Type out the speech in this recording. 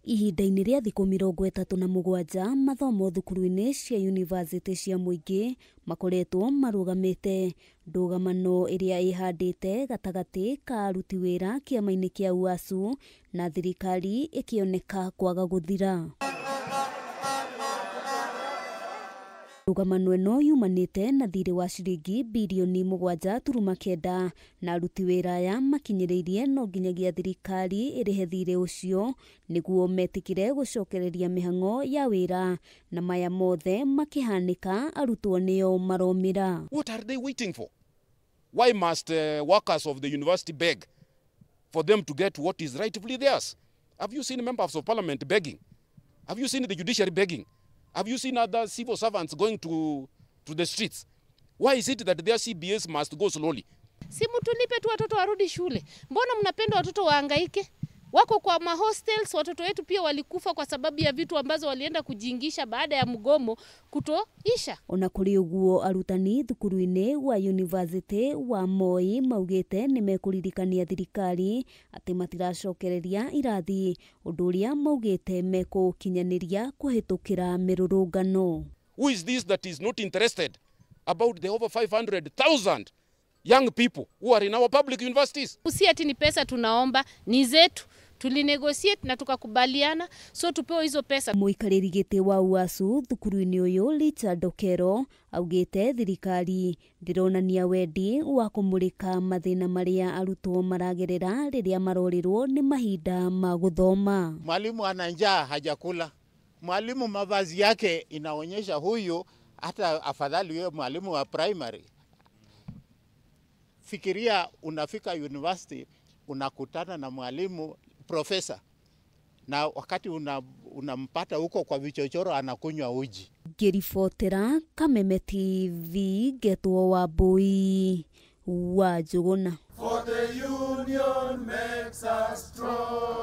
Ihinda-inĩ rĩa thikũ 37 mathomo thukuru-inĩ cia yunivasĩtĩ cia mũingĩ makoretwo marũgamĩte. Ndũgamano ĩrĩa ĩhandĩte gatagatĩ ka aruti wĩra kĩama-inĩ kĩa UASU na thirikari ĩkĩoneka kwaga gũthira. Ndũgamano ĩno yumanĩte na thirĩ wa ciringi birioni 7.9 na aruti wĩra aya makinyĩrĩirie no nginyagia thirikari ĩrĩhe thirĩ ũcio nĩguo metĩkĩre gũcokereria mĩhang'o ya wĩra, na maya mothe makĩhanĩka arutwo nĩo maromĩra. What are they waiting for? Why must workers of the university beg for them to get what is rightfully theirs? Have you seen members of parliament begging? Have you seen the judiciary begging? Have you seen other civil servants going to the streets? Why is it that their CBS must go slowly? Si mtulipe tu watoto warudi shule. Mbona mnapenda watoto wahangaike? Wako kwa ma hostels, watoto wetu pia walikufa kwa sababu ya vitu ambazo walienda kujiingisha baada ya mgomo kutoisha. Ona kũrĩ ũguo arutani thukuru-inĩ wa yunivasĩtĩ wa Moi maugĩte nĩmekũririkania thirikari atĩ matiracokereria irathi, ũndũ ũrĩa maugĩte mekũũkinyanĩria kũhĩtũkĩra mĩrũrũngano. Who is this that is not interested about the over 500,000 young people who are in our public universities? Si ati ni pesa tunaomba, ni zetu. Tulinegotiate na tukakubaliana, so tupewe hizo pesa. Mũikarĩri gĩtĩ wa UASU thukuru-inĩ ũyũ Richard Okero augĩte thirikari ndĩronania wendi wa kũmũrĩka mathĩna marĩa arutwo maragerera rĩrĩa marorĩrwo nĩ mahinda ma gũthoma. Mwalimu ana njaa, hajakula. Mwalimu mavazi yake inaonyesha huyu hata afadhali yeye mwalimu wa primary. Fikiria unafika university unakutana na mwalimu profesa, na wakati unampata huko kwa vichochoro anakunywa uji. Ngĩribotera Kameme TV ngetwo Wambui wa Njũgũna. For the union makes us strong.